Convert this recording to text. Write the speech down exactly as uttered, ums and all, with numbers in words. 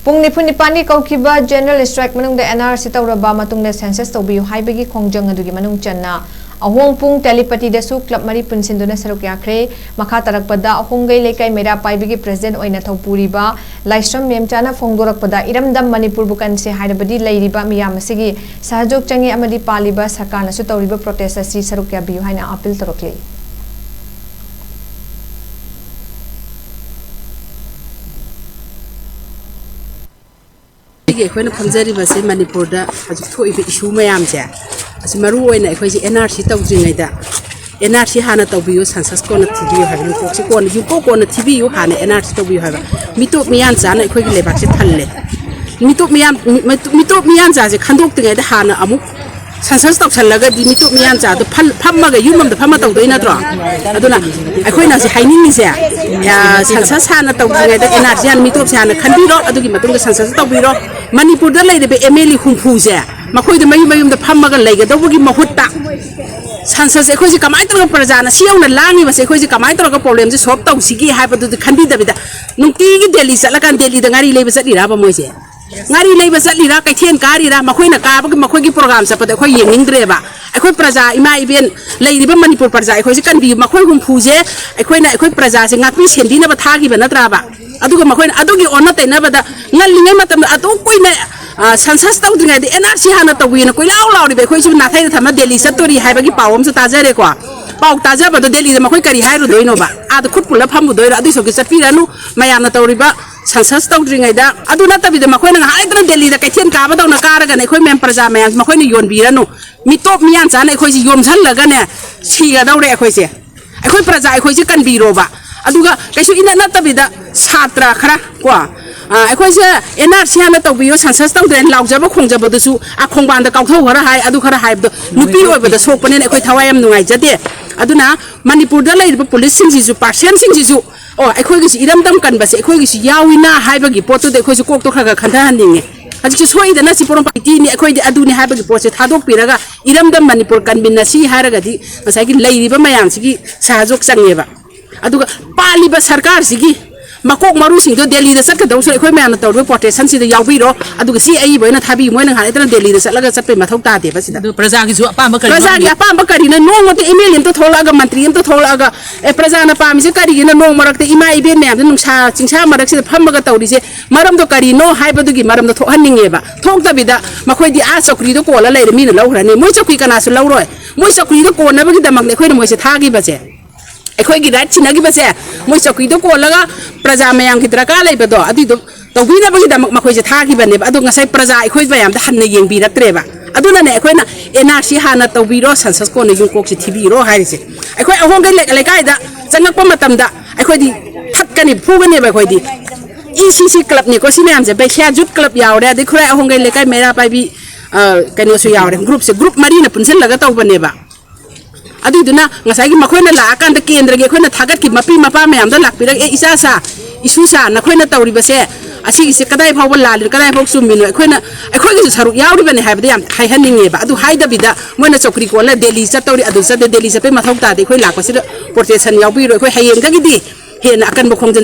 ꯄꯨꯡ ꯅꯤꯐꯨ ꯅꯤꯄꯥꯟꯒꯤ ꯀꯧꯈꯤꯕ General Strike ꯃꯅꯨꯡꯗ N R C ꯇꯧꯔꯕ ꯃꯇꯨꯡꯗ Census ꯇꯧꯕꯤꯌꯨ ꯍꯥꯏꯕꯒꯤ ꯈꯣꯡꯖꯪ ꯑꯗꯨꯒꯤ ꯃꯅꯨꯡ ꯆꯟꯅ ꯑꯍꯣꯡꯄꯨꯡ ꯇꯦꯂꯤꯄꯇꯤꯗꯁꯨ club ꯃꯔꯤ ꯄꯨꯟꯁꯤꯟꯗꯨꯅ ꯁꯔꯨꯛ ꯌꯥꯈ꯭ꯔꯦ꯫ ꯃꯈꯥ ꯇꯥꯔꯛꯄꯗ ꯑꯍꯣꯡꯒꯩ ꯂꯩꯀꯥꯏ ꯃꯩꯔꯥ ꯄꯥꯏꯕꯒꯤ president ꯑꯣꯏꯅ ꯊꯧꯄꯨꯔꯤꯕ ꯂꯥꯏꯁ꯭ꯔꯝ ꯃꯦꯝꯆꯥꯅ ꯐꯣꯡꯗꯣꯔꯛꯄꯗ, ꯏꯔꯝꯗꯝ ꯃꯅꯤꯄꯨꯔꯕꯨ ꯀꯟꯁꯦ ꯍꯥꯏꯔꯕꯗꯤ ꯂꯩꯔꯤꯕ ꯃꯤꯌꯥꯝ ꯑꯁꯤꯒꯤ ꯁꯍꯖꯣꯛ ꯆꯪꯉꯤ ꯑꯃꯗꯤ ꯄꯥꯜꯂꯤꯕ ꯁꯔꯀꯥꯔꯅꯁꯨ ꯇꯧꯔꯤꯕ protest ꯑꯁꯤ ꯁꯔꯨꯛ ꯌꯥꯕꯤꯌꯨ ꯍꯥꯏꯅ appeal ꯇꯧꯔꯛꯂꯤ꯫ ꯑꯩꯈꯣꯏꯅ ꯐꯝꯖꯔꯤꯕꯁꯦ ꯃꯅꯤꯄꯨꯔꯗ ꯍꯧꯖꯤꯛ ꯊꯣꯛꯏꯕ issue ꯃꯌꯥꯝꯁꯦ, ꯑꯁꯤ ꯃꯔꯨ ꯑꯣꯏꯅ ꯑꯩꯈꯣꯏꯁꯦ N R C ꯇꯧꯗ꯭ꯔꯤꯉꯩꯗ N R C ꯍꯥꯟꯅ ꯇꯧꯕꯤꯌꯨ, census ꯀꯣꯟꯅ ꯊꯤꯕꯤꯌꯨ ꯍꯥꯏꯕ, ꯌꯨꯝꯀꯣꯛꯁꯦ ꯀꯣꯟꯅ, ꯌꯨꯝꯀꯣꯛ ꯀꯣꯟꯅ ꯊꯤꯕꯤꯌꯨ, ꯍꯥꯟꯅ N R C ꯇꯧꯕꯤꯌꯨ ꯍꯥꯏꯕ꯫ ꯃꯤꯇꯣꯞ ꯃꯤꯌꯥꯟ ꯆꯥꯅ ꯑꯩꯈꯣꯏꯒꯤ ꯂꯩꯕꯥꯛꯁꯦ ꯊꯜꯂꯦ꯫ ꯃꯤꯇꯣꯞ ꯃꯤꯌꯥꯟ, ꯃꯤꯇꯣꯞ ꯃꯤꯌꯥꯟ ꯆꯥꯁꯦ ꯈꯟꯗꯣꯛꯇ꯭ꯔꯤꯉꯩꯗ ꯍꯥꯟꯅ ꯑꯃꯨꯛ census ꯇꯧꯁꯜꯂꯒꯗꯤ ꯃꯤꯇꯣꯞ ꯃꯤꯌꯥꯟ ꯆꯥꯗꯣ ꯐꯜ-, ꯐꯝꯃꯒ ꯌꯨꯝ ꯑꯃꯗ ꯐꯝꯃ ꯇꯧꯗꯣꯏ ꯅꯠꯇ꯭ꯔꯣ? ꯑꯗꯨꯅ ꯑꯩꯈꯣꯏꯅ ꯍꯧꯖꯤꯛ ꯍꯥꯏꯅꯤꯡꯉꯤꯁꯦ, ꯑ, census ꯍꯥꯟꯅ ꯇꯧꯗ꯭ꯔꯤꯉꯩꯗ N R C ꯍꯥꯟꯅ ꯃꯤꯇꯣꯞꯁꯦ ꯍꯥꯟꯅ ꯈꯟꯕꯤꯔꯣ, ꯑꯗꯨꯒꯤ ꯃꯇꯨꯡꯗ census ꯇꯧꯕꯤꯔꯣ꯫ ꯃꯅꯤꯄꯨꯔꯗ ꯂꯩꯔꯤꯕ M L A ꯍꯨꯝꯐꯨꯁꯦ ꯃꯈꯣꯏꯗ ꯃꯌꯨꯝ ꯃꯌꯨꯝꯗ ꯐꯝꯃꯒ ꯂꯩꯒꯗꯧꯕꯒꯤ ꯃꯍꯨꯠꯇ, census ꯁꯦ ꯑꯩꯈꯣꯏꯁꯦ ꯀꯃꯥꯏꯅ ꯇꯧꯔꯒ, ꯄ꯭ꯔꯖꯥꯅ ꯁꯤ ꯌꯧꯅ ꯂꯥꯡꯉꯤꯕꯁꯦ ꯑꯩꯈꯣꯏꯁꯦ ꯀꯃꯥꯏꯅ ꯇꯧꯔꯒ problem ꯁꯦ solve ꯇꯧꯁꯤꯒꯦ ꯍꯥꯏꯕꯗꯨꯗꯤ ꯈꯟꯕꯤꯗꯕꯤꯗ, ꯅꯨꯡꯇꯤꯒꯤ ꯗꯦꯜꯂꯤ ꯆꯠꯂꯀꯥꯟꯗ ꯗꯦꯜꯂꯤꯗ ꯉꯥꯔꯤ ꯂꯩꯕ ꯆꯠꯂꯤꯔꯕ ꯃꯣꯏꯁꯦ? ꯉꯥꯔꯤ ꯂꯩꯕ ꯆꯠꯂꯤꯔꯥ, ꯀꯩꯊꯦꯜ ꯀꯥꯔꯤꯔꯥ, ꯃꯈꯣꯏꯅ ꯀꯥꯕꯒꯤ, ꯃꯈꯣꯏꯒꯤ program ꯆꯠꯄꯗ ꯑꯩꯈꯣꯏ ꯌꯦꯡꯅꯤꯡꯗ꯭ꯔꯦꯕ꯫ ꯑꯩꯈꯣꯏ ꯄ꯭ꯔꯖꯥ, ꯏꯃꯥ ꯏꯕꯦꯟ ꯂꯩꯔꯤꯕ ꯃꯅꯤꯄꯨꯔ ꯄ꯭ꯔꯖꯥ ꯑꯩꯈꯣꯏꯁꯦ ꯀꯟꯕꯤꯌꯨ꯫ ꯃꯈꯣꯏ ꯍꯨꯝꯐꯨꯁꯦ ꯑꯩꯈꯣꯏꯅ, ꯑꯩꯈꯣꯏ ꯄ꯭ꯔꯖꯥꯁꯦ ꯉꯥꯛꯄꯤ ꯁꯦꯟꯕꯤꯅꯕ ꯊꯥꯈꯤꯕ ꯅꯠꯇ꯭ꯔꯕ? ꯑꯗꯨꯒ ꯃꯈꯣꯏꯅ ꯑꯗꯨꯒꯤ ꯑꯣꯟꯅ ꯇꯩꯅꯕꯗ ꯉꯜꯂꯤꯉꯩ ꯃꯇꯝꯗ ꯑꯗꯨꯛ ꯀꯨꯏꯅ, ꯑ, census ꯇꯧꯗ꯭ꯔꯤꯉꯩꯗ N R C ꯍꯥꯟꯅ ꯇꯧꯕꯤꯅ ꯀꯣꯏꯂꯥꯎ ꯂꯥꯎꯔꯤꯕ ꯑꯩꯈꯣꯏꯁꯨ ꯅꯥꯊꯩꯗ ꯊꯝꯃ ꯗꯦꯜꯂꯤ ꯆꯠꯇꯣꯔꯤ ꯍꯥꯏꯕꯒꯤ ꯄꯥꯎ ꯑꯃꯁꯨ ꯇꯥꯖꯔꯦꯀꯣ꯫ ꯄꯥꯎ ꯇꯥꯖꯕꯗꯣ ꯗꯦꯜꯂꯤꯗ ꯃꯈꯣꯏ ꯀꯔꯤ ꯍꯥꯏꯔꯨꯗꯣꯏꯅꯣꯕ? ꯑꯥꯗ ꯈꯨꯠ ꯄꯨꯜꯂ ꯐꯝꯃꯨꯗꯣꯏꯔꯣ? ꯑꯗꯨꯏ ꯁꯔꯨꯛꯇꯤ ꯆꯠꯄꯤꯔꯅꯨ, ꯃꯌꯥꯝꯅ ꯇꯧꯔꯤꯕ census ꯇꯧꯗ꯭ꯔꯤꯉꯩꯗ꯫ ꯑꯗꯨ ꯅꯠꯇꯕꯤꯗ ꯃꯈꯣꯏꯅ ꯉꯥꯏꯍꯥꯛ ꯂꯩꯇꯅ ꯗꯦꯜꯂꯤꯗ ꯀꯩꯊꯦꯜ ꯀꯥꯕꯗꯧꯅ ꯀꯥꯔꯒꯅ ꯑꯩꯈꯣꯏ ꯃꯌꯥꯝ ꯄ꯭ꯔꯖꯥ ꯃꯌꯥꯝ ꯃꯈꯣꯏꯅ ꯌꯣꯟꯕꯤꯔꯅꯨ꯫ ꯃꯤꯇꯣꯞ ꯃꯤꯌꯥꯟ ꯆꯥꯅ ꯑꯩꯈꯣꯏꯁꯦ ꯌꯣꯝꯁꯜꯂꯒꯅꯦ ꯁꯤꯒꯗꯧꯔꯦ ꯑꯩꯈꯣꯏꯁꯦ꯫ ꯑꯩꯈꯣꯏ ꯄ꯭ꯔꯖꯥ ꯑꯩꯈꯣꯏꯁꯦ ꯀꯟꯕꯤꯔꯣꯕ꯫ ꯑꯗꯨꯒ ꯀꯩꯁꯨ ꯏꯅꯠ ꯅꯠꯇꯕꯤꯗ ꯁꯥꯇ꯭ꯔ ꯈꯔ ꯀꯣ, ꯑ, ꯑꯩꯈꯣꯏꯁꯦ N R C ꯍꯥꯟꯅ ꯇꯧꯕꯤꯌꯨ, census ꯇꯧꯗ꯭ꯔꯦꯅ ꯂꯥꯎꯖꯕ ꯈꯣꯡꯖꯕꯗꯨꯁꯨ, ꯑ, ꯈꯣꯡꯕꯥꯟꯗ ꯀꯥꯎꯊꯧ ꯈꯔ ꯍꯥꯏ, ꯑꯗꯨ ꯈꯔ ꯍꯥꯏꯕꯗꯣ ꯅꯨꯄꯤ ꯑꯣꯏꯕꯗ ꯁꯣꯛꯄꯅꯤꯅ ꯑꯩꯈꯣꯏ ꯊꯋꯥꯏ ꯌꯥꯝ ꯅꯨꯡꯉꯥꯏꯖꯗꯦ꯫ ꯑꯗꯨꯅ ꯃꯅꯤꯄꯨꯔꯗ ꯂꯩꯔꯤꯕ ꯄꯨꯂꯤꯁꯁꯤꯡꯁꯤꯁꯨ, ꯄꯥꯔꯁꯟꯁꯤꯡꯁꯤꯁꯨ, ꯑꯣ, ꯑꯩꯈꯣꯏꯒꯤꯁꯨ ꯏꯔꯝꯗꯝ ꯀꯟꯕꯁꯦ ꯑꯩꯈꯣꯏꯒꯤꯁꯨ ꯌꯥꯎꯏꯅ ꯍꯥꯏꯕꯒꯤ ꯄꯣꯠꯇꯨꯗ ꯑꯩꯈꯣꯏꯁꯨ ꯀꯣꯛꯇꯣ ꯈꯔ ꯈꯔ ꯈꯟꯊꯍꯟꯅꯤꯡꯉꯦ꯫ ꯍꯧꯖꯤꯛꯁꯦ ꯁꯣꯛꯏꯗꯅ, ꯁꯤ ꯄꯣꯔꯣꯝꯄꯥꯇꯤꯅꯤ, ꯑꯩꯈꯣꯏꯗꯤ ꯑꯗꯨꯅꯤ ꯍꯥꯏꯕꯒꯤ ꯄꯣꯠꯁꯦ ꯊꯥꯗꯣꯛꯄꯤꯔꯒ ꯏꯔꯝꯗꯝ ꯃꯅꯤꯄꯨꯔ ꯀꯟꯃꯤꯟꯅꯁꯤ ꯍꯥꯏꯔꯒꯗꯤ ꯉꯁꯥꯏꯒꯤ ꯂꯩꯔꯤꯕ ꯃꯌꯥꯝꯁꯤꯒꯤ ꯁꯍꯖꯣꯛ ꯆꯪꯉꯦꯕ꯫ ꯑꯗꯨꯒ ꯄꯥꯜꯂꯤꯕ ꯁꯔꯀꯥꯔꯁꯤꯒꯤ ꯃꯀꯣꯛ ꯃꯔꯨꯁꯤꯡꯗꯣ ꯗꯦꯜꯂꯤꯗ ꯆꯠꯀꯗꯧꯁꯨ ꯑꯩꯈꯣꯏ ꯃꯌꯥꯝꯅ ꯇꯧꯔꯤꯕ ꯄ꯭ꯔꯣꯇꯦꯁꯟꯁꯤꯗ ꯌꯥꯎꯕꯤꯔꯣ, ꯑꯗꯨꯒ ꯁꯤ ꯑꯏꯕ ꯑꯣꯏꯅ ꯊꯥꯕꯤꯌꯨ꯫ ꯃꯣꯏꯅ ꯉꯥꯏ ꯂꯩꯇꯅ ꯗꯦꯜꯂꯤꯗ ꯆꯠꯂꯒ ꯆꯠꯄꯩ ꯃꯊꯧ ꯇꯥꯗꯦꯕ ꯁꯤꯗ꯫ ꯑꯗꯨ ꯄ꯭ꯔꯖꯥꯒꯤꯁꯨ ꯑꯄꯥꯝꯕ ꯀꯔꯤ ꯄ꯭ꯔꯖꯥꯒꯤ ꯑꯄꯥꯝꯕ ꯀꯔꯤꯅꯣ? ꯅꯣꯡꯃꯇ ꯑꯦꯝ ꯑꯦꯜ ꯑꯦ ꯑꯃꯇ ꯊꯣꯛꯂꯛꯑꯒ, ꯃꯟꯇ꯭ꯔꯤ ꯑꯃꯇ ꯊꯣꯛꯂꯛꯑꯒ, "ꯑꯦ, ꯄ꯭ꯔꯖꯥꯅ ꯄꯥꯝꯃꯤꯁꯦ ꯀꯔꯤꯒꯤꯅꯣ? ꯅꯣꯡ ꯃꯔꯛꯇ ꯏꯃꯥ ꯏꯕꯦꯟ ꯃꯌꯥꯝꯁꯦ ꯅꯨꯡꯁꯥ ꯆꯤꯡꯁꯥ ꯃꯔꯛꯁꯤꯗ ꯐꯝꯃꯒ ꯇꯧꯔꯤꯁꯦ ꯃꯔꯝꯗꯣ ꯀꯔꯤꯅꯣ?" ꯍꯥꯏꯕꯗꯨꯒꯤ ꯃꯔꯝꯗꯣ ꯊꯣꯛꯍꯟꯅꯤꯡꯉꯦꯕ꯫ ꯊꯣꯛꯇꯕꯤꯗ ꯃꯈꯣꯏꯗꯤ ꯑꯥ ꯆꯧꯀ꯭ꯔꯤꯗꯣ ꯀꯣꯜꯂ ꯂꯩꯔꯦ, ꯃꯤꯅ ꯂꯧꯈ꯭ꯔꯅꯤ꯫ ꯃꯣꯏ ꯆꯧꯀ꯭ꯔꯤ ꯀꯅꯥꯁꯨ ꯂꯧꯔꯣꯏ꯫ ꯃꯣꯏ ꯆꯧꯀ꯭ꯔꯤꯗꯣ ꯀꯣꯟꯅꯕꯒꯤꯗꯃꯛꯅꯦ ꯑꯩꯈꯣꯏꯅ ꯃꯣꯏꯁꯦ ꯊꯥꯈꯤꯕꯁꯦ꯫ ꯑꯩꯈꯣꯏꯒꯤ ꯔꯥꯏꯠ ꯁꯤꯟꯅꯈꯤꯕꯁꯦ, ꯃꯣꯏ ꯆꯧꯀ꯭ꯔꯤꯗꯣ ꯀꯣꯜꯂꯒ ꯄ꯭ꯔꯖꯥ ꯃꯌꯥꯝꯒꯤ ꯗꯔꯀꯥꯔ ꯂꯩꯕꯗꯣ ꯑꯗꯨꯏꯗꯣ ꯇꯧꯕꯤꯅꯕꯒꯤꯗꯃꯛ ꯃꯈꯣꯏꯁꯦ ꯊꯥꯈꯤꯕꯅꯦꯕ꯫ ꯑꯗꯣ ꯉꯁꯥꯏ ꯄ꯭ꯔꯖꯥ ꯑꯩꯈꯣꯏ ꯃꯌꯥꯝꯗ ꯍꯟꯅ ꯌꯦꯡꯕꯤꯔꯛꯇ꯭ꯔꯦꯕ꯫ ꯑꯗꯨꯅꯅꯦ ꯑꯩꯈꯣꯏꯅ ꯑꯦꯟ ꯑꯥꯔ ꯁꯤ ꯍꯥꯟꯅ ꯇꯧꯕꯤꯔꯣ, ꯁꯟꯁꯁ ꯀꯣꯟꯅ ꯌꯨꯝꯀꯣꯛꯁꯦ ꯊꯤꯕꯤꯔꯣ ꯍꯥꯏꯔꯤꯁꯦ꯫ ꯑꯩꯈꯣꯏ ꯑꯍꯣꯡꯒꯩ ꯂꯩ-, ꯂꯩꯀꯥꯏꯗ ꯆꯪꯉꯛꯄ ꯃꯇꯝꯗ ꯑꯩꯈꯣꯏꯗꯤ ꯊꯛꯀꯅꯤ, ꯐꯨꯒꯅꯦꯕ ꯑꯩꯈꯣꯏꯗꯤ꯫ ꯏ ꯁꯤ ꯁꯤ ꯀ꯭ꯂꯕꯅꯤꯀꯣ ꯁꯤ ꯃꯌꯥꯝꯁꯦ, ꯕꯩꯁ꯭ꯌꯥ ꯌꯨꯠ ꯀ꯭ꯂꯕ ꯌꯥꯎꯔꯦ, ꯑꯗꯩ ꯈꯨꯔꯥꯏ ꯑꯍꯣꯡꯒꯩ ꯂꯩꯀꯥꯏ ꯃꯩꯔꯥ ꯄꯥꯏꯕꯤ, ꯑ, ꯀꯩꯅꯣꯁꯨ ꯌꯥꯎꯔꯦ꯫ ꯒ꯭ꯔꯨꯞꯁꯦ, ꯒ꯭ꯔꯨꯞ ꯃꯔꯤꯅ ꯄꯨꯟꯁꯤꯜꯂꯒ ꯇꯧꯕꯅꯦꯕ꯫ ꯑꯗꯨꯏꯗꯨꯅ ꯉꯁꯥꯏꯒꯤ ꯃꯈꯣꯏꯅ ꯂꯥꯛꯑꯀꯥꯟꯗ ꯀꯦꯟꯗ꯭ꯔꯒꯤ ꯑꯩꯈꯣꯏꯅ ꯊꯥꯒꯠꯈꯤꯕ ꯃꯄꯤ ꯃꯄꯥ ꯃꯌꯥꯝꯗꯣ ꯂꯥꯛꯄꯤꯔꯒ, "ꯑꯦ, ꯏꯆꯥ ꯁꯥ, ꯏꯁꯨ ꯁꯥ, ꯅꯈꯣꯏꯅ ꯇꯧꯔꯤꯕꯁꯦ ꯑꯁꯤꯒꯤꯁꯦ ꯀꯗꯥꯏ ꯐꯥꯎꯕ ꯂꯥꯜꯂꯤꯅꯣ, ꯀꯗꯥꯏ ꯐꯥꯎ ꯆꯨꯝꯃꯤꯅꯣ, ꯑꯩꯈꯣꯏꯅ, ꯑꯩꯈꯣꯏꯒꯤꯁꯨ ꯁꯔꯨꯛ ꯌꯥꯎꯔꯤꯕꯅꯦ" ꯍꯥꯏꯕꯗ ꯌꯥꯝ ꯍꯥꯏꯍꯟꯅꯤꯡꯉꯦꯕ꯫ ꯑꯗꯨ ꯍꯥꯏꯗꯕꯤꯗ ꯃꯣꯏꯅ ꯆꯧꯀ꯭ꯔꯤ ꯀꯣꯜꯂ ꯗꯦꯜꯂꯤ ꯆꯠꯇꯧꯔꯤ, ꯑꯗꯨ ꯆꯠꯇꯦ, ꯗꯦꯜꯂꯤ ꯆꯠꯄꯩ ꯃꯊꯧ ꯇꯥꯗꯦ, ꯑꯩꯈꯣꯏ ꯂꯥꯛꯄꯁꯤꯗ ꯄ꯭ꯔꯣꯇꯦꯁꯟ ꯌꯥꯎꯕꯤꯔꯣ, ꯑꯩꯈꯣꯏ ꯍꯌꯦꯡꯗꯒꯤꯗꯤ ꯍꯦꯟꯅ ꯑꯀꯟꯕ ꯈꯣꯡꯖꯪ